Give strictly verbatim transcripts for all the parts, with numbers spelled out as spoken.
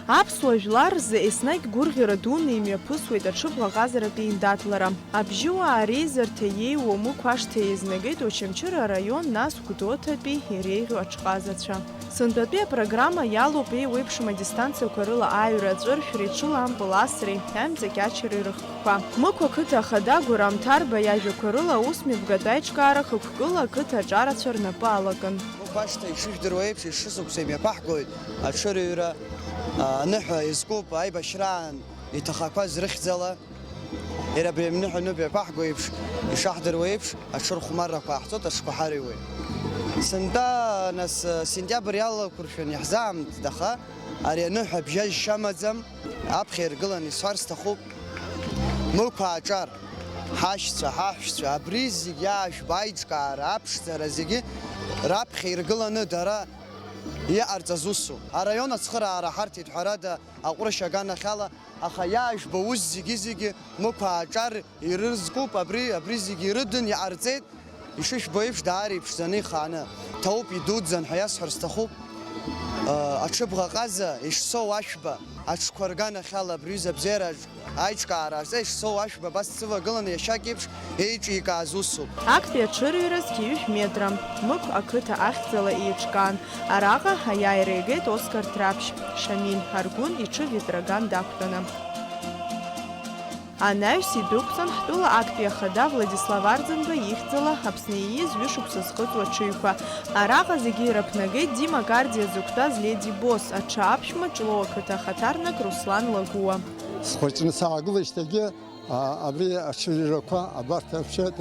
Аԥсуа жәлар рзы еснагь гәырӷьара дуны имҩаԥысуеит аҽыбӷаҟазаратә еиндаҭлара. Абжьыуаа реизарҭа иеиуоу Мықә ашҭа еизнагеит Очамчыра араион, нас Гәдоуҭатәи иреиӷьу аҽҟазацәа. Сынтәатәи апрограмма иалоуп еиуеиԥшым адистанциақәа рыла аҩра, аҵәыршәреи, ҽыла ампыл асреи, аимҵакьачареи рыхкқәа. Мықә ақыҭа ахада Гәырам Ҭарба иажәақәа рыла аусмҩаԥгатә аиҿкаара хықәкыла ақыҭа аҿарацәа рнапы алакын. Мықә ашҭа, ишыжәдыруа еиԥш, ишышықәса имҩаԥаҳгоит аҽырҩра, а, аныҳәа иазкуп аибашьраан иҭахақәаз рыхьӡала. Иара абри аныҳәа анымҩаԥаҳго еиԥш, ишаҳдыруа еиԥш, аҽырхәмаррақәа ҟаҳҵоит, аҽқәа ҳарыҩуеит. Сынтәа, нас, сентиабр иалақәыршәаны иаҳзаамҭт, аха ари аныҳәа бжьажьшьа амаӡам, аԥхьа иргыланы исҳәар сҭахуп. Мықә аҿар, ҳашьцәа, ҳаҳәшьцәа, абри зегь аажәба аиҿкаара, аԥшӡара зегьы раԥхьа иргыланы дара иҟарҵаз усуп. Араион ацхыраара ҳарҭеит, ҳәарада, аҟәрышь аганахьала, аха иаажәба аус зегьы-зегьы Мықә аҿар ирызкуп, абри, абри зегьы ирыдын иҟарҵеит, ишышәбо еиԥш, даара иԥшӡаны ихааны. Ҭоуп, идуӡӡан ҳәа иасҳәар сҭахуп. Аҽыбӷаҟаза ишсоу ашәба, аҽқәа рганахьала абри ҩыза абзиара аиҿкаара азы ишсоу ашәба абас сывагыланы иашьак еиԥш еиҿикааз усуп. Актәи аҽырҩра зқьи ҩышә метра, Мықә ақыҭа ахьӡала еиҿкаан. Араҟа аиааира игеит Оскар Ҭраԥшь, Шамиль Аргәын иҽы Ветроган дақәтәаны. Анаҩс идәықәҵан ҳтәыла актәи ахада Владислав Арӡынба ихьӡала Аԥсны ииз ҩышықәса зхыҵуа аҽыҩқәа. Араҟа зегьы ирыԥнагеит Дима Карди иазықәтәаз Леди Босс, аҽы аԥшәма Ҷлоу ақыҭа ахаҭарнак Руслан Лагәуа. Схәыҷны саагылеижьҭеигьы, а, абри аҽырҩрақәа абарҭ аԥшьа,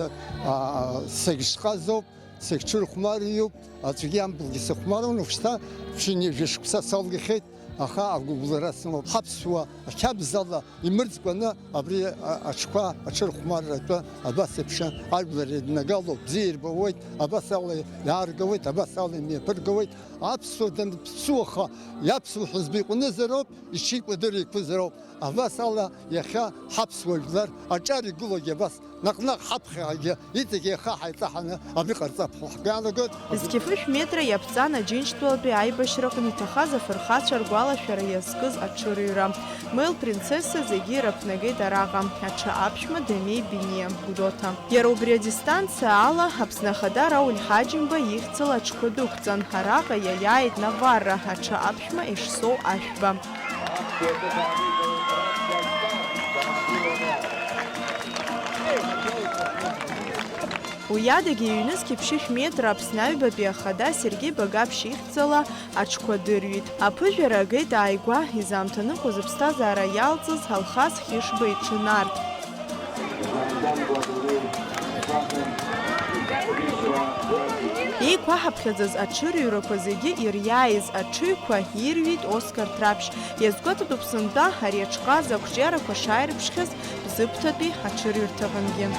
а, сегьшҟазоуп. Сыхьҽырхәмариуп, аӡәгьы ампылгьы сыхәмаруан, уажәшьҭа ԥшьынҩажәа шықәса салгахьеит, аха агәыбылра сымоуп. Ҳаԥсуа ақьабзала имырӡкәаны абри а-, аҽқәа аҽырхәмарратәы абас еиԥш ажәлар еиднагалоуп, бзиа ирбауеит, абас ала иааргауеит, абас ала имҩаԥыргауеит. Аԥсуа данԥсуаха, иаԥсуа ҳәызба иҟәнызароуп, иҽикәадыр еиқәызароуп. Абас ала иахьа ҳаԥсуа жәлар аҿар игылоугьы абас наҟ-наҟ ҳаԥхьаҟагьы иҵегь еиха ҳаиҵаҳаны абри ҟарҵап ҳәа ҳгәы иаанагоит. Зқьи фышә метра иаԥҵан Аџьынџьтәылатәи аибашьраҟны иҭахаз афырхацәа ргәалашәара иазкыз аҽырҩра. Мел принцесса зегьы ирыԥнагеит араҟа, аҽы аԥшәма Дамеи Биниа, Гәдоуҭа. Иара убри адистанциа ала Аԥсны Ахада Рауль Ҳаџьымба ихьӡала аҽқәа дықәҵан, араҟа иаиааит Наварра, аҽы аԥшәма Ешсоу Ашәба. Уи адагьы ҩнызқьи ԥшьышә метра Аԥсны аҩбатәи ахада Сергеи Багаԥшь ихьӡала аҽқәа дырҩит. Аԥыжәара агеит ааигәа, изаамҭаныҟәоз аԥсҭазаара иалҵыз Алхас Хьышба иҽы нарт. Еиқәаҳаԥхьаӡаз аҽырҩрақәа зегьы ириааиз аҽыҩқәа ирҩит Оскар Ҭраԥшь. Иазгәаҭатәуп сынтәа ари аҽҟаза ақәҿиарақәа шааирԥшхьаз Бзыԥҭатәи аҽырҩрҭаҟынгьы.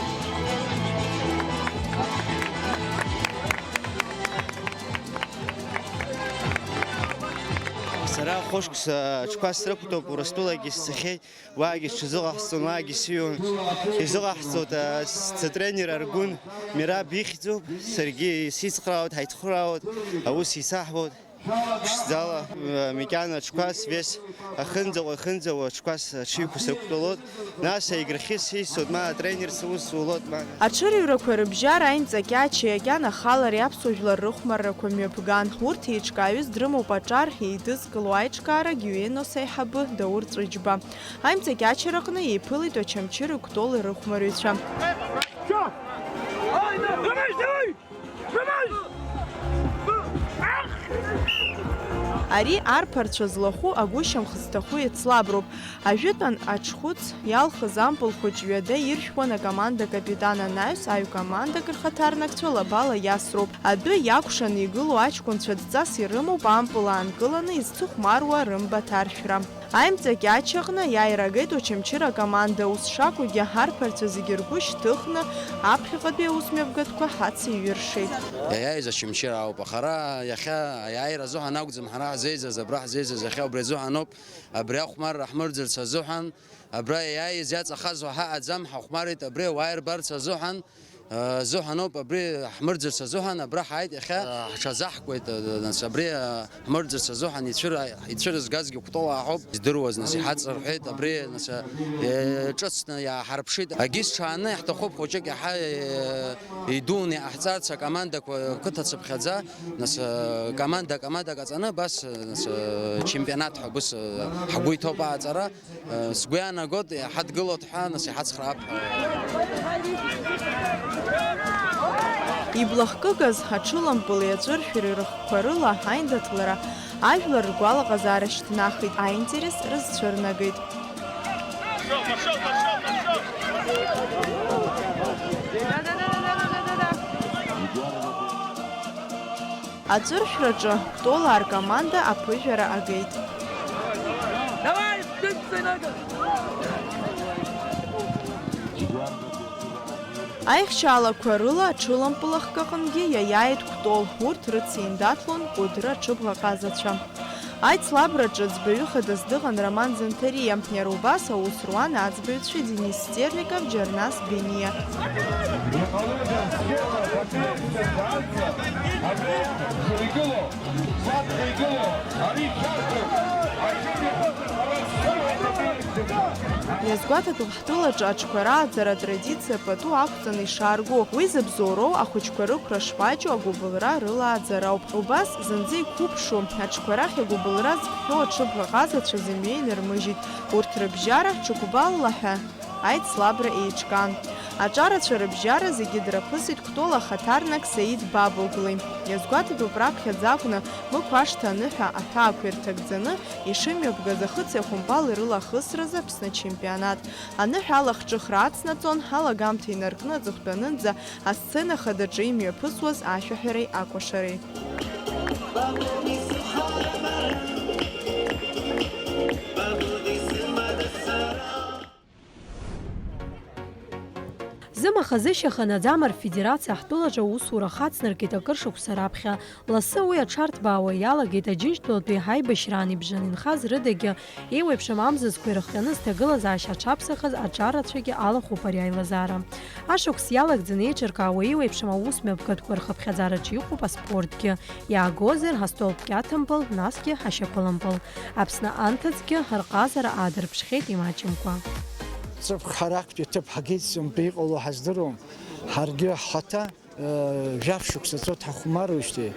Сара хәышықәса аҽқәа срықәтәоуп, Урыстәылагьы сцахьеит. Уаагьы сҽазыҟаҳҵон, уаагьы сыҩуан. Изыҟаҳҵоит, а, с-, сатренер Аргәын Мераб ихьӡуп. Саргьы сицхраауеит, ҳаицхраауеит, аус еицаҳуеит. Ԥшӡала, а, макьана аҽқәа свес ахынӡаҟа, ахынӡауа аҽқәа с-, аҽыҩқәа срықәтәалоит. Нас аиграхьы сисуеит, ма атренер сусулоит, ма. Аҽырҩрақәа рыбжьара аимҵакьачеи акьанахалареи аԥсуа жәлар рыхәмаррақәа мҩаԥган. Урҭ еиҿкааҩыс дрымоуп аҿар еидызкыло аиҿкаарагь ЮНОС аиҳабы Даур Ҵәыџьба. Аимҵакьачараҟны еиԥылеит Очамчыреи Кәтол рыхәмарҩцәа. Ари арԥарцәа злахәу агәышьамх зҭаху еицлаброуп. Ажәытәан аҽхәыц иалхыз ампыл хәыҷ ҩада иршәуан акоманда капитан анаҩс аҩ командак рхаҭарнакцәа лабала иасроуп. Адәы иакәшаны игылоу аҷкәынцәа дҵас ирымоуп ампыл аанкыланы изцыхәмаруа рымба ҭаршәра. Аимҵакьачаҟны аиааира агеит Очамчыра акоманда, ус шакәугьы, ҳарԥарцәа зегьы ргәы шьҭыхны, аԥхьаҟатәи аусмҩаԥгатәқәа ҳацеиҩыршеит. Иаиааиз Очамчыра ауп, аха ара иахьа аиааира азыҳәан акәӡам ҳара ҳзеизаз, абра ҳзеизаз иахьа убри азыҳәан ауп, абри ахәмарра ҳмырӡырц азыҳәан, абра иаиааиз иаҵахаз уаҳа аӡам, ҳахәмарит абри ауаа ирбарц азыҳәан. Азыҳәан ауп, абри ҳмырӡырц азыҳәан абра ҳааит иахьа, ҳҽазаҳкуеит, нас абри ҳмырӡырц азыҳәан ицәыра-, ицәырызгазгьы Кәтол ҳәоуп, здыруаз, нас иҳаҵырҳәеит, абри, нас, ҿыцны иааҳарԥшит. Агьыс ҽааны иаҳҭахуп хәыҷык иаҳа идуны иҟаҳҵарц, акомандақәа қыҭа цыԥхьаӡа, нас, команда, команда ҟаҵаны абас, нас, чемпионат ҳәа абыс ҳгәы иҭоуп аҟаҵара. Сгәы иаанагоит, иҳадгылоит ҳәа, нас иҳацхраап ҳәа. Иблахкыгаз аҽылампыли аҵәыршәреи рыхқәа рыла аиндаҭлара ажәлар ргәалаҟазаара шьҭнахит, аинтерес рызцәырнагеит. Аҵәыршәраҿы Кәтолаа ркоманда аԥыжәара агеит. Аихшьаалақәа рыла аҽылампылахк аҟынгьы иаиааит Кәтол, урҭ рыциндаҭлон Кәыдры аҽыбӷаҟазацәа. Аицлабраҿы ӡбаҩы хадас дыҟан Роман Занҭариа, иара убас аус руан аӡбаҩцәа Денис Стерлигов, Џьарнас Бениа. Иазгәаҭатәуп ҳтәылаҿы аҽқәа рааӡара атрадициа пату ақәҵаны ишаарго. Уи зыбзоуроу ахәыҷқәа рықәра шпаҷу агәыбылра рылааӡароуп. Убас зынӡа иқәыԥшу, аҽқәа рахь агәыбылра зыхҟьо аҽыбӷаҟазацәа зымҩа инырмыжьит. Урҭ рыбжьара ҽыкәбалла ҳәа аицлабра еиҿкаан. Аҿарацәа рыбжьара зегьы драԥысит Кәтол ахаҭарнак Саид Бабоглы. Иазгәаҭатәуп, раԥхьаӡа акәны Мықә ашҭа аныҳәа аҳәаақәа ирҭагӡаны ишымҩаԥгаз ахыци ахәымпали рыла ахысразы Аԥсны ачемпионат. Аныҳәа алахҿыхра ацнаҵон, алагамҭа инаркны аҵыхәтәанынӡа асцена хадаҿы имҩаԥысуаз ашәаҳәареи акәашареи. Зымаха-зышьаха наӡам арфедерациа ҳтәылаҿы аусура хацнаркит акыр шықәса раԥхьа. Лассы уи аҽарҭбаауа иалагеит Аџьынџьтәылатәи ҳаибашьраан ибжаны инхаз рыдагьы еиуеиԥшым амзызқәа ирыхҟьаны зҭагылазаашьа аҽаԥсахыз аҿарацәагьы алахәуп ари аилазаара. Ашықәс иалагӡаны еиҿыркаауа еиуеиԥшым аус мҩаԥгатәқәа рхыԥхьаӡараҿы иҟоуп аспортгьы, иаагозар, ҳастол кьаҭампыл, насгьы ҳашьапылампыл. Аԥсны анҭыҵгьы рҟазара аадырԥшхьеит имаҷымкәа. Ҵыԥх ҳарактәи аҭыԥ ҳагеит, сынтәа иҟало ҳаздыруам. Ҳаргьы ҳхаҭа, э, жәаф шықәса ҵуеит ҳахәмаруижьҭеи,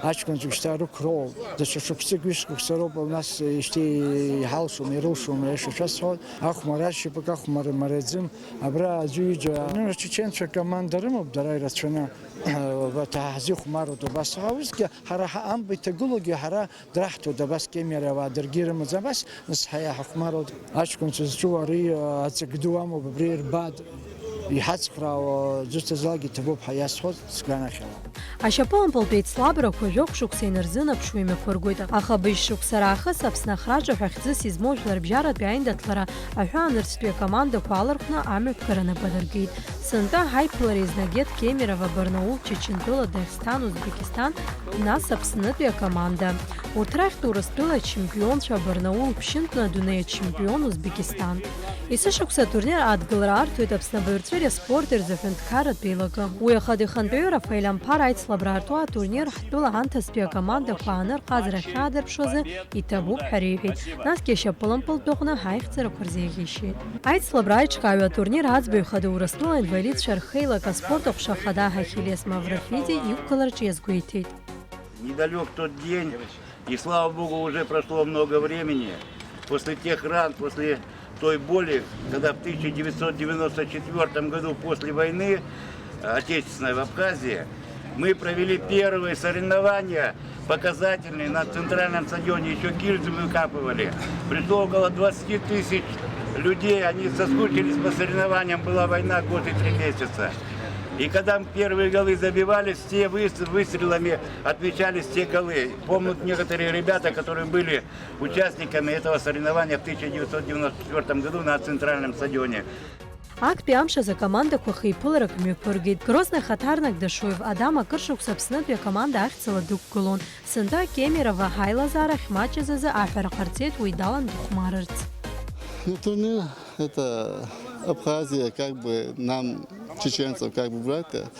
аҷкәынцәа шьҭа рықәроуп. Даҽа шықәсык, ҩышықәса роуп, нас ижьҭеи иҳалшом, ирылшом, аиаша шәасҳәоит. Ахәмарра шьапык ахәмарра мариаӡам. Абра аӡәы ҩыџьа, ну, ачеченцәа команда рымоуп, дара ирацәаны, убарҭ ҳзихәмаруеит убас. Аха усгьы ҳара ҳа-, амба иҭагылоугьы ҳара драҳҭоит, абас Кемерово даргьы ирымаӡам, абас нас ҳа иаҳахәмаруеит. Аҷкәынцәа зҿу ари, аҵак ду амоуп, абри ирбааит, иҳацхраауа аӡәы дҭазаалак иҭабуп ҳәа иасҳәоит сганахьала. Ашьапылампылтә еицлабрақәа жәохә шықәса инарзынаԥшуа имҩаԥыргоит, аха быжь шықәса раахыс Аԥсны ахраҿы ҳәа хьӡыс измоу жәларбжьаратәи аиндаҭлара аҳәаанырцәтәи акомандақәа алархәны амҩаԥгара нап адыркит. Сынтәа ҳаиԥылара изнагеит Кемерово, Барнаул, Чачынтәыла, Дагестан, Узбекистан, нас Аԥснытәи акоманда. Урҭ рахьтә Урыстәыла ачемпионцәа, Барнаул, Ԥшьынтәны адунеи ачемпион Узбекистан. Есышықәса атурнир адгылара арҭоит Аԥсны абаҩрҵәыреи аспорти рзы аҳәынҭқарратә еилакы. Уи ахада ихантәаҩы Рафаель Амԥар аицлабра арту атурнир ҳтәыла анҭыҵтәи акомандақәа аанырҟазара ахьаадырԥшуазы иҭабуп ҳәа реиҳәеит, насгьы ашьапылампылтә аҟны ҳаихьӡарақәа рзеиӷьеишьеит. Аицлабра аиҿкааҩы атурнир аӡбаҩ хада Урыстәыла аинвалидцәа рхеилак аспорт аҟәша хада Ахиллес Маврофиди иқәгылараҿы иазгәеиҭеит. Недалёк тот день, и слава Богу, уже прошло много времени, после тех ран, после той боли, когда в тысяча девятьсот девяносто четвёртом году после войны, э, Отечественной в Абхазии, мы провели первые соревнования показательные на центральном стадионе, ещё гильзы выкапывали. Пришло около двадцати тысяч людей, они соскучились по соревнованиям, была война год и три месяца. И когда первые голы забивались, все выс-, выстрелами отмечались те голы. Помнят некоторые ребята, которые были участниками этого соревнования в тысяча девятьсот девяносто четвёртом году на центральном стадионе. Актәи амш азы акомандақәа хеиԥыларак мҩаԥыргеит. Грозный ахаҭарнак Дашуев Адам акыр шықәса Аԥснытәи акоманда ахьӡала дықәгылон. Сынтәа Кемерово ҳаилазаара ахьмаҷыз азы аҳәара ҟарҵеит уи далан дыхәмарырц. Ну, турнир, это Абхазия, как бы нам Чеченцев как бы брать-то,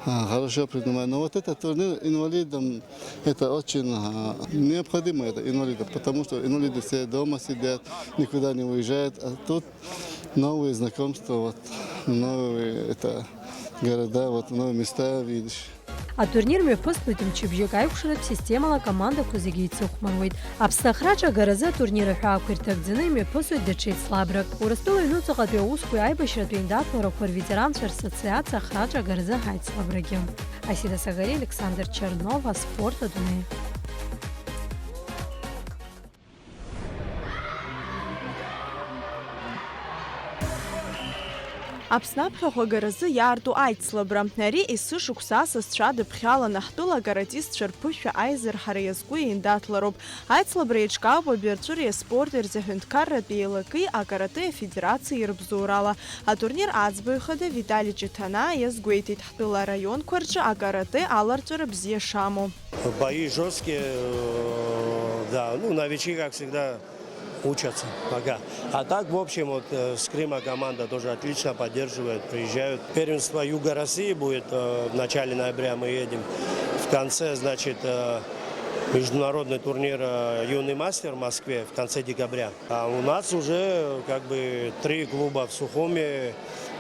а, хорошо принимает. Но вот этот турнир инвалидам, это очень, а, необходимо это инвалидам, потому что инвалиды все дома сидят, никуда не выезжают. А тут новые знакомства, вот, новые это города, вот, новые места видишь. Атурнир мҩаԥысуеит мчыбжьык аиқәшаратә системала, акомандақәа зегьы еицыхәмаруеит. Аԥсны ахраҿы агаразы атурнир аҳәаақәа ирҭагӡаны имҩаԥысуеит даҽа еицлабрак. Урыстәыла аҩнуҵаҟатәи аусқәеи аибашьратәи аиндаҭларақәа рветеранцәа рассоциациа ахраҿы агаразы аицлабрагьы. Асида Сагари, Александр Чернов, аспорт адунеи. Аԥсны аԥхьахә агаразы иаарту аицлабра. Ари есышықәса асасцәа адыԥхьаланы ҳтәыла акаратистцәа рԥышәа аизырҳара иазку еиндаҭлароуп. Аицлабра еиҿкаауп абаҩрҵәыреи аспорти рзы аҳәынҭқарратә еилакеи акарате афедерациеи рыбзоурала. Атурнир аӡбаҩ хада Витали Ҷыҭанаа иазгәеиҭеит ҳтәыла араионқәа рҿы акарате аларҵәара бзиа шамоу. Бои жёсткие, э, да, ну, новички, как всегда, учатся пока. А так, в общем, вот, э, с Крыма команда тоже отлично поддерживает, приезжают. Первенство Юга России будет, э, в начале ноября мы едем. В конце, значит, э, международный турнир, э, «Юный мастер» в Москве в конце декабря. А у нас уже, как бы, три клуба в Сухуми,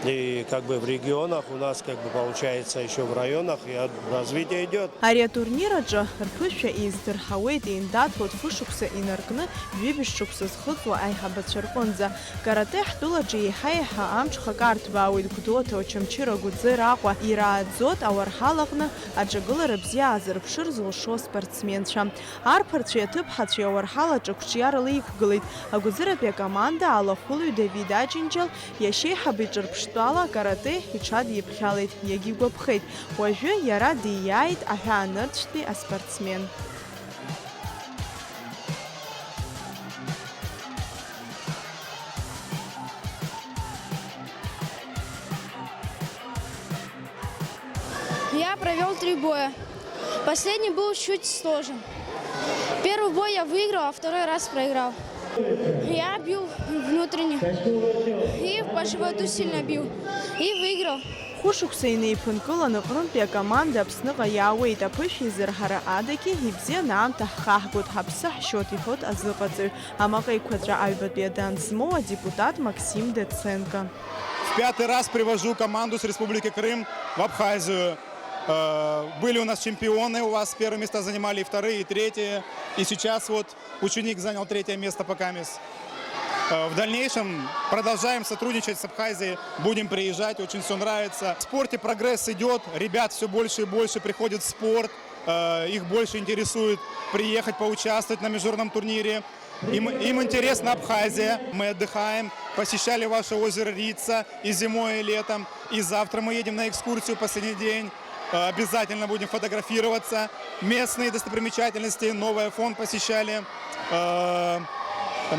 и, как бы, в регионах у нас, как бы, получается, ещё в районах, и развитие идёт. Ари атурнир аҿы рԥышәа еиздырҳауеит еиндаҭло фышықәса инаркны жәибжь шықәса зхыҵуа аиҳабацәа рҟынӡа. Каратэ ҳтәылаҿы еиҳа-еиҳа амҽхак арҭбаауеит Гәдоуҭа, Очамчыра, Гәыӡера, Аҟәа, ирааӡоит ауарҳал аҟны аҿагылара бзиа аазырԥшыр зылшо аспортсменцәа. Арԥарцәеи аҭыԥҳацәеи ауарҳал аҿы қәҿиарала иқәгылеит. Агәыӡыратәи акоманда алахәылаҩ Давид Аџьынџьал иашьеиҳаб иҿырԥштәала акарате иҽадиԥхьалеит, иагьигәаԥхеит. Уажәы иара дииааит аҳәаанырцәтәи аспортсмен. Я провёл три боя. Последний был чуть сложен. Первый бой я выиграл, а второй раз проиграл. Я бил внутренне. И по животу сильно бил. И выиграл. Хәышықәса инеиԥынкылан аҟнынтәи акоманда Аԥсныҟа иаауеит, аԥышәа изырҳара адагьы, ибзианы аамҭа ҳхаҳгоит, ҳаԥсы ҳшьоит, иҳәоит азыҟаҵаҩ. Амаҟа еиқәаҵәа аҩбатәи адан змоу адепутат Максим Доценко. В пятый раз привожу команду с Республики Крым в Абхазию. Э, были у нас чемпионы, у вас первые места занимали и вторые, и третьи. И сейчас вот ученик занял третье место пока мисс. Э, в дальнейшем продолжаем сотрудничать с Абхазией, будем приезжать, очень всё нравится. В спорте прогресс идёт, ребят всё больше и больше приходит в спорт, э, их больше интересует приехать поучаствовать на международном турнире. Им, им интересна Абхазия. Мы отдыхаем, посещали ваше озеро Рица и зимой, и летом. И завтра мы едем на экскурсию, последний день. Э, обязательно будем фотографироваться. Местные достопримечательности, Новый Афон посещали. Э,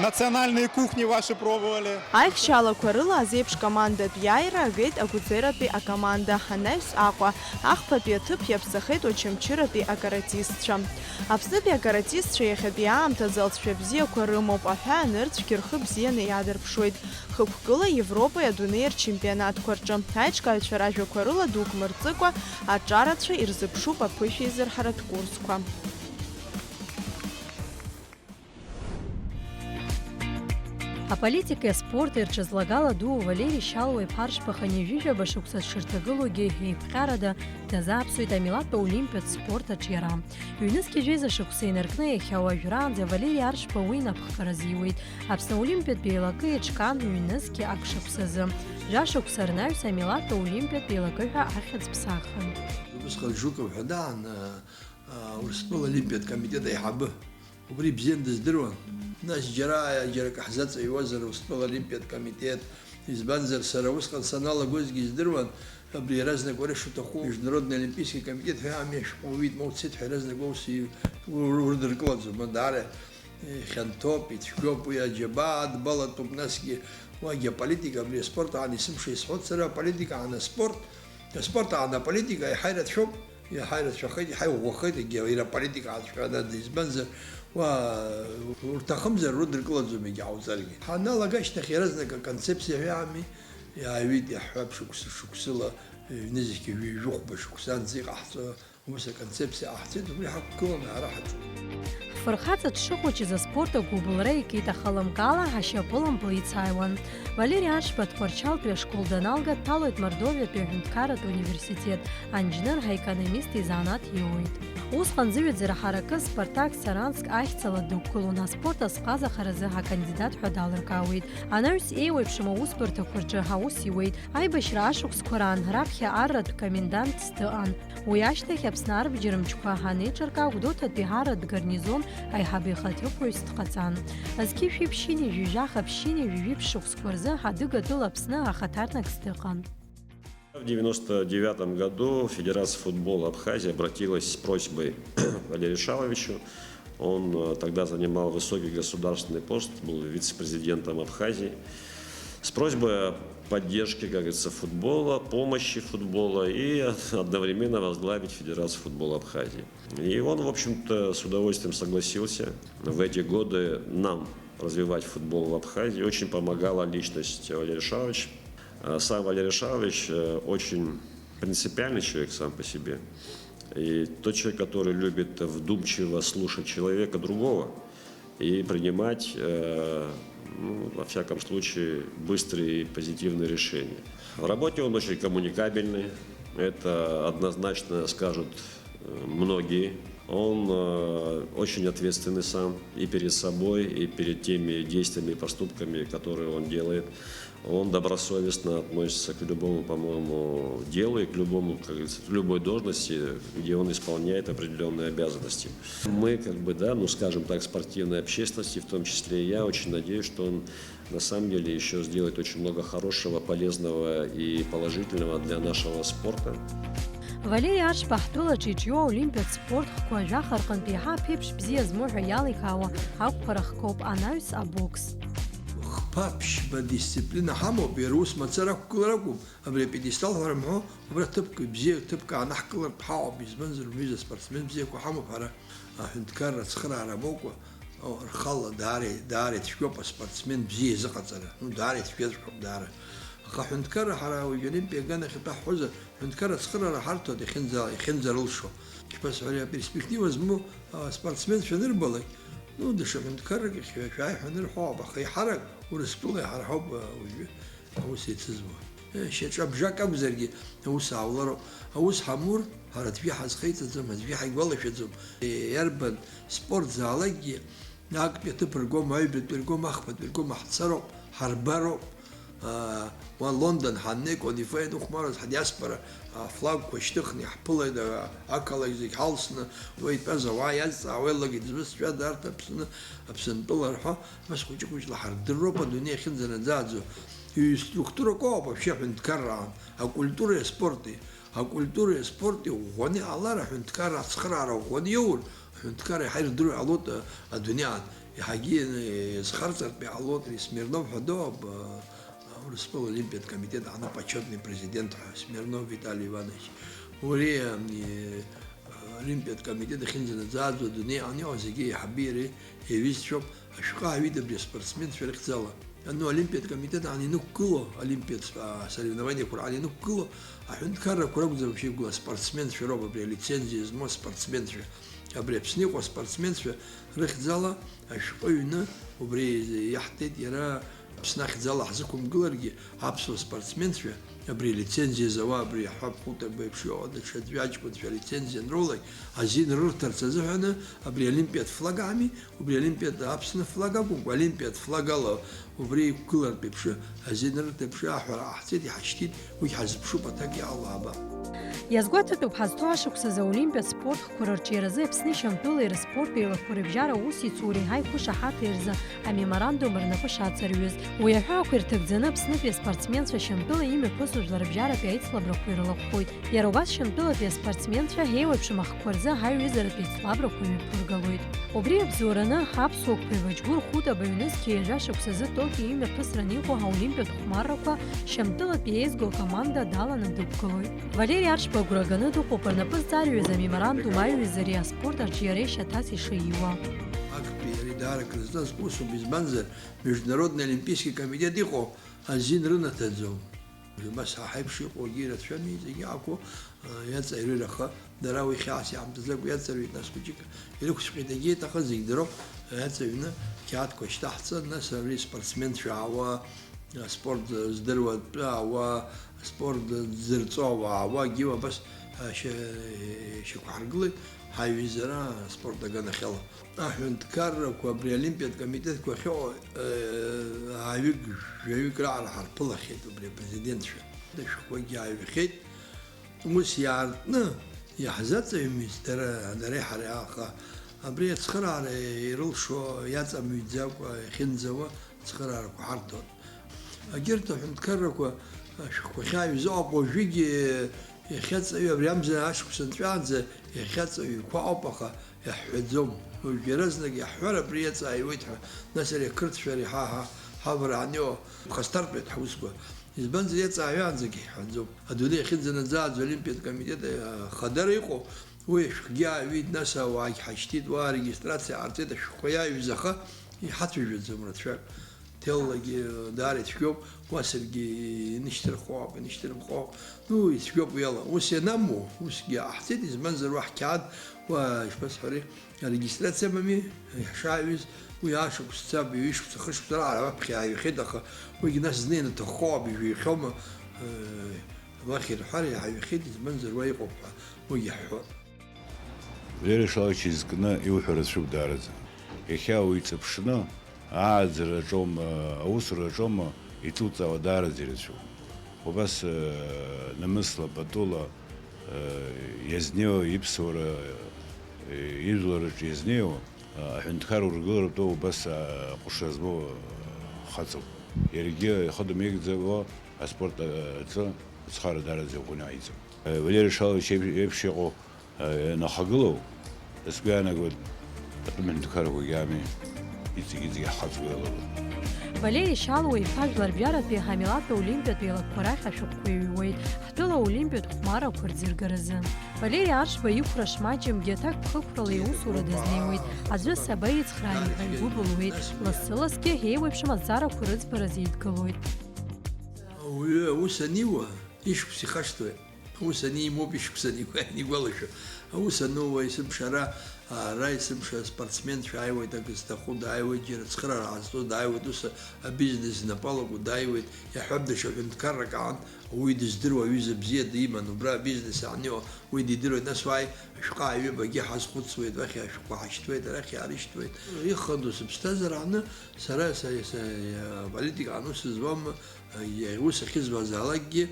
национальные кухни ваши пробовали. Аихшьаалақәа рыла азеиԥш командатә иааира агеит Агәыӡератәи акоманда, анаҩс Аҟәа, ахԥатәи аҭыԥ иаԥсахеит Очамчыратәи акаратистцәа. Аԥснытәи акаратистцәа иахьатәи аамҭазы алҵшәа бзиақәа рымоуп, аҳәаанырцәгьы рхы бзианы иадырԥшуеит. Хықәкыла Европеи адунеи рчемпионатқәа рҿы аиҿкааҩцәа ражәақәа рыла дук мырҵыкәа аҿарацәа ирзыԥшуп аԥышәеизырҳаратә курсқәа. Аполитикеи аспорти рҿы злагала дуу Валери Шьалуа-иԥа Аршба Ханижәижәаба шықәса дшырҭагылоугьы еиқәҟьарада дазааԥсоит амилаҭтә олимпиатә спорт аҿиара. Ҩнызқь жәеиза шықәса инаркны иахьа уажәраанӡа Валери Аршба уи инапхгара азиуеит. Аԥсны Олимпиатә еилакы еиҿкаан ҩнызқь ак шықәсазы. Жәа шықәса рнаҩс амилаҭтә олимпиатә еилакы ҳәа ахьӡ ԥсахын. Убысҟан Жуков ҳәа даан, а, Урыстәыла Олимпиатә комитет аиҳабы. Убри бзианы дыздыруан. Нас џьара, џьара акы ҳзаҵаҩуазар Урыстәыла Олимпиатә комитет, избанзар, сара усҟан саналагозгьы издыруан, абри иаразнак уара шуҭаху, Международный Олимпийский комитет ҳәа ами, ашәҟәы уит, ма уцеит ҳәа иаразнак уа ус и-, ур-, урыдыркылаӡом, ма даара, э, хьанҭоуп, ицәгьоуп, уи аџьабаа дбалатәуп, насгьы уагьы аполитика, абри аспорт аан исымша исҳәоит сара, аполитика аан аспорт, аспорт аан аполитика иаҳа ирацәоуп. Иаҳа ирацәахеит, иаҳа иӷәӷәахеит, егьи иара аполитика ацәҳәанада, избанзар, уа, урҭахымзар, урыдыркылаӡом егьа ҟауҵаргьы. Ҳаналага ашьҭахь иаразнак аконцепциа ҳәа ами, Иааҩит иаҳҳәап, шықәса шықәсыла, ҩнызқьи ҩажәихәба шықәсанӡа иҟаҳҵо ус аконцепциа ҟаҳҵеит, убри ҳақәгыланы ҳара ҳаҿуп. Ҳфырхаҵа дшыхәыҷыз аспорт агәыбылра икит, аха лымкаала ҳашьапылампыл ицааиуан. Валери Аршба Тҟәарчалтәи ашкол даналга, дҭалоит Мордовиатәи аҳәынҭқарратә университет, анџьныр, аекономист изанааҭ иоуеит. Усҟан зыҩаӡара ҳаракы Спартак Саранск ахьӡала дықәгылон, аспорт азҟазахаразы акандидат ҳәа далыркаауеит. Анаҩс еиуеиԥшым аусбарҭақәа рҿы аус иуеит. Аибашьра ашықәсқәа раан раԥхьа арратә комендантс дыҟан. Уи ашьҭахь Аԥсны арбџьармчқәа анеиҿырка, Гәдоуҭатәи арратә гарнизон аиҳабы ихаҭыԥуаҩс дҟаҵан. Зқьи жәшәи ԥшьынҩажәи жәаха ԥшьынҩажәи жәиԥшь шықәсқәа рзы Адыгатәыла Аԥсны ахаҭарнакс дыҟан. В девяносто девятом году Федерация футбола Абхазии обратилась с просьбой к Валерию Шаловичу. Он э, тогда занимал высокий государственный пост, был вице-президентом Абхазии. С просьбой о поддержке, как говорится, футбола, помощи футбола и одновременно возглавить Федерацию футбола Абхазии. И он, в общем-то, с удовольствием согласился. В эти годы нам развивать футбол в Абхазии очень помогала личность Валерия Шаловича. Э, Сам Валерий Шалович э, очень принципиальный человек сам по себе. И тот человек, который любит вдумчиво слушать человека другого и принимать, э, ну, во всяком случае, быстрые и позитивные решения. В работе он очень коммуникабельный, это однозначно скажут э, многие. Он э, очень ответственный сам и перед собой, и перед теми действиями и поступками, которые он делает. Он добросовестно относится к любому, по-моему, делу и к любому, как говорится, к любой должности, где он исполняет определенные обязанности. Мы, как бы, да, ну, скажем так, спортивной общественности, в том числе и я, очень надеюсь, что он на самом деле еще сделает очень много хорошего, полезного и положительного для нашего спорта. Валери Аршба ҳтәылаҿы иҿио аолимпиатә спорт хқәа жәаха рҟынтә еиҳа аԥеиԥш бзиа змоу ҳәа иаликаауа ақәԥара хкоуп, анаҩс абокс. Хԥа-ԥшьба дисциплина ҳамоуп, иара ус мацара ақәгылара акәым, абри апедестал ҳәа рымҳәо, убра ҭыԥк бзиа, ҭыԥк аанаҳкылартә ҳаҟоуп, избанзар, рҩыза спортсмен бзиақәа ҳамоуп ҳара, аҳәынҭқарра ацхыраара мокәа, рхала даара, даара ицәгьоуп аспортсмен бзиа изыҟаҵара, ну, даара ицәгьаҵәҟьоуп, даара. Аха аҳәынҭқарра ҳара уажә Олимпиа аганахь атәы ҳҳәозар, аҳәынҭқарра ацхыраара ҳарҭоит иахьынӡа-, иахьынӡарылшо. Ишԥасҳәари, аперспектива змоу, а, спортсменцәа анырбалак, ну, даҽа ҳәынҭқаррак ахь шәааи ҳәа анырҳәо ауп, аха еиҳарак Урыстәыла иҳарҳауп, а, уажәы аус еицызуа. Э, шьаҿа бжак акәзаргьы, аус аулароуп. Аус ҳамур, ҳара аӡәгьы ҳазхеиҵаӡом, аӡәгьы ҳаигәалашәаӡом. Э, иарбан спортзаалакгьы актәи аҭыԥ ргом, аҩбатәи ргом, ахԥатәи ргом, ҳцароуп, ҳарбароуп. Аа, уа Лондон ҳаннеи, Кодифеи анухәмарыз, ҳдиаспора афлагқәа шьҭыхны иаҳԥылеит, а, ақалақь зегь ҳалсны, уа итәаз ауаа иазҵаауа еилагеит, змыцәада арҭ Аԥсны, Аԥсынтәыла рҳәо, нас хәыҷы-хәыҷла ҳардырроуп адунеи ахьынӡанаӡааӡо. Ҩ-структурак ыҟоуп вообще аҳәынҭқарраан, акультуреи аспорти. Акультуреи аспорти ӷәӷәаны иҟалар, аҳәынҭқарра ацхыраара ӷәӷәаны иоур, аҳәынҭқарра иаҳа ирдыруа иҟалоит, а, адунеиаан. Иаҳагьы, э, зхарҵартә иҟалоит, Смирнов ҳәа доуп, а, Урыстәыла Олимпиатә комитет аҟны почетный президент ҳәа, Смирнов Виталий Иванович. Уи, а, э, Олимпиатә комитет ахьынӡанаӡааӡо адунеиаан иҟоу зегьы еиҳаби иареи еиҩызцәоуп, ашәҟәы ааҩит абри аспортсменцәа рыхьӡала. Ну, Олимпиатә комитет аан инықәгыло, Олимпиатә, а, соревнованиақәа раан инықәгыло, аҳәынҭқаррақәа ракәӡам шеибгоу, аспортсменцәа роуп абри алицензиа змоу аспортсменцәа. Абри Аԥсны иҟоу аспортсменцәа рыхьӡала ашәҟәы ҩны убри иаҳҭеит, иара Аԥсны ахьӡала ҳзықәымгыларгьы, аԥсуа спортсменцәа абри алицензиа зауа, абри иаҳҳәап, Хәытаба еиԥш иҟоу даҽа аӡәы аҷкәынцәа алицензиа анроулак, азин рырҭарц азыҳәаны абри Олимпиатә флаг ами, Убри Олимпиад, Аԥсны флаг акәымкәа, Олимпиад флаг ала убри иқәгылартә еиԥш, азин рырҭ еиԥш аҳәара ҟаҳҵеит, иҳашьҭит, уигь ҳазыԥшуп, аҭак иаалаабап. Иазгәаҭатәуп ҳазҭоу ашықәсазы аолимпиатә спорт хқәа рырҿиаразы Аԥсни Шьамтәылеи рыспорт еилақәа рыбжьара аус ицу реиҳа иқәышаҳаҭра рзы амеморандум рнапы шацырҩыз. Уи аҳәаақәа ирҭагӡаны Аԥснытәи аспортсменцәа Шьамтәыла имҩаԥысуа жәларбжьаратәи аицлабрақәа ирылахәхоит. Иара убас Шьамтәылатәи аспортсменцәа еиуеиԥшым ахқәа рзы ҳаҩызаратәи еицлабрақәа ҩаԥыргалоит. Убри иабзоураны, аԥсуа қәеибаџь Гәыр Хәытаба ҩнызқьи ҩажәа шықәсазы Токио имҩаԥысран иҟоу аолимпиатә хәмаррақәа Шьамтәылатәи еизго акоманда даланы дықәгылоит. Валери Аршба агәра ганы дыҟоуп рнапы зҵарҩыз амеморандум аиҩызареи аспорт арҿиареи шьаҭас ишаиуа. Актәи ари даара крызҵазкуа усуп, избанзар, Международный олимпийский комитет иҟоу азин рынаҭаӡом. Убас ҳа ҳаиԥш иҟоугьы ирацәами, зегьы акәу, иаҵаҩрыр, аха дара уи хьаас иаамҭаӡакәа иаҵаҩит, нас хәыҷык ирықәҵәҟьеит, егьи еиҭах зегь дыроуп, иаҵаҩны қьаадқәа шьҭаҳҵан, нас абри спортсменцәа аауа, аспорт здыруа атәы аауа, аспорт дзырҵо ауаа аауа, егьиу абас, а, шьа-, шьақәҳаргылеит ҳаиҩызара аспорт аганахьала. Аҳәынҭқаррақәа, абри Олимпиатә комитетқәа ахьыҟоу, э, ааҩык, жәаҩык раҟара ҳарԥылахьеит убри апрезидентцәа. Ашәҟәқәагьы ааҩхьеит. Ус иаартны иаҳзаҵаҩмызт дара, дареи ҳареи, аха абри ацхыраара ирылшо иаҵамҩӡакәа иахьынӡауа ацхыраарақәа ҳарҭон. Егьырҭ аҳәынҭқаррақәа ашәҟәқәа ахьааҩыз ауп уажәыгьы иахьаҵаҩу, абри амза ашықәс анҵәаанӡа иахьаҵаҩқәа ауп, аха иаҳҳәаӡом. Уажә иаразнак иаҳҳәар, абри иаҵааиуеит ҳәа, нас ари ақырҭшәа ари ҳа, ҳа, ҳавара анио, ԥхасҭартәуеит ҳусқәа. Избанзар, иаҵааҩаанӡагьы иаҳҳәаӡом. Адунеи ахьынӡанаӡааӡо Олимпиатә комитет, а, хадара иҟоу, уи ашәҟәгьы ааҩит, нас ауаагьы ҳашьҭит, уа арегистрациа ҟарҵеит, ашәҟәқәа иааҩыз, аха иҳацәажәаӡом рацәак. Ҭеллагьы даара ицәгьоуп, уа саргьы инышьҭырхуа ауп, инышьҭырымхуа ауп. Ну, ицәгьоуп уи ала. Ус ианаму, усгьы ҟаҳҵеит, избанзар, уа ҳқьаад, уа, ишԥасҳәари, арегистрациа амами, иаҳшааҩыз, уи ашықәс цап, ҩышықәса, хышықәса раҟара аԥхьа иааҩхьеит, аха уигьы нас зны ианаҭаххо ауп, ижәихьоума, э, уахь ирҳәар, иааҩхьеит, избанзар, уа иҟоуп ҳәа, уигьы ҳҳәоит. Валери Шалович изкны иуҳәо рацәоуп даараӡа. Иахьа уаҩ иҵыԥшны, ааӡараҿоума, аусураҿоума, иҿуҵаауа даараӡа ирацәоуп. Убас, э, намысла, патула, э, иазнеиуа, иԥсуара, э, ижәлараҿы иазнеиуа, э, аҳәынҭқар ургыларатәы убас, э, аҟәша змоу, э, хаҵоуп. Иаргьы ихы дымеигӡакәа аспорт, э, аҿы ацхыраара даараӡа иӷәӷәаны иааиӡом. Э, Валери Шалович еиԥ-, еиԥш иҟоу Инахагылоу, сгәы иаанагоит, атәым ҳәынҭқаррақәагьы ами, иҵегь-иҵегь ҳхаҵгәа иалалоит. Валери Шьалуа-иԥа Жәларбжьаратәи ҳамилаҭ олимпиатә еилакқәа рахь ашәҟәқәа иҩуеит, ҳтәыла аолимпиатә хәмарақәа рзыргаразы. Валери Аршба иқәра шмаҷымгьы аҭакԥхықәрала иусура дазнеиуеит, аӡәы сабаицхраари ҳәа игәы былуеит, лассы-ласгьы еиуеиԥшым азҵаарақәа рыӡбаразы идгылоит. Ауаҩы аус аниуа, ишықәс ихашҭуеит. Аус анимоуп ишықәса анигәа-, анигәалашәо. Аус анууа есымша ара, ара есымша аспортсменцәа ааиуеит, акы зҭаху дааиуеит, џьара цхыраара ҟазҵо дааиуеит, ус абизнес знапы алаку дааиуеит, иаҳҳәап, даҽа ҳәынҭқаррак аан, уи дыздыруа аҩыза бзиа диман, убра абизнес аниуа, уи дидыруеит, нас уааи, ашәҟәы ааҩып, агьи ҳазхәыцуеит, уахь ашәҟәқәа ҳашьҭуеит, арахь иаарышьҭуеит. Ихадоу сыԥсҭазаара ааны, сара, са, са, аполитика ану сызуам, Ус ахьызбаазаалакгьы,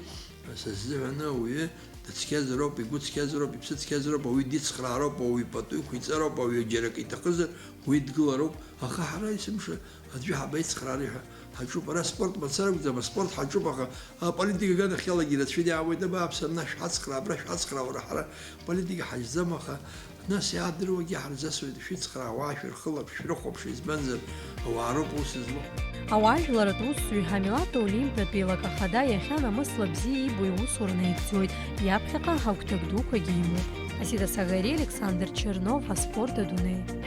са сзыҳәан ауаҩы дыцқьазароуп, игәы цқьазароуп, иԥсы цқьазароуп, ауаҩы дицхраароуп, ауаҩы пату иқәиҵароуп, ауаҩы џьара акы иҭахызар, уи дгылароуп. Аха ҳара есымша аӡәы ҳабаицхраари ҳәа ҳаҿуп. Ара спорт мацара акәӡам, аспорт ҳаҿуп, аха аполитика аганахьалагьы ирацәаны иаауеит, абааԥс, абна шәҳацхраа, абра шәҳацхраа, уара ҳара политика ҳажьӡам, аха Нас иаадыруагьы ҳарзасуеит, шәыцхраауа, шәырхылап, шәрыхәаԥш, избанзар, ауаа роуп ус злоу. Ауаажәларатә усзуҩ ҳамилаҭ олимпиатә еилак ахада иахьа намысла бзиа ибо иусура наигӡоит, иаԥхьаҟа ҳагәҭак дуқәагьы имоуп. Асида Сагари, Александр Чернов, аспорт адунеи.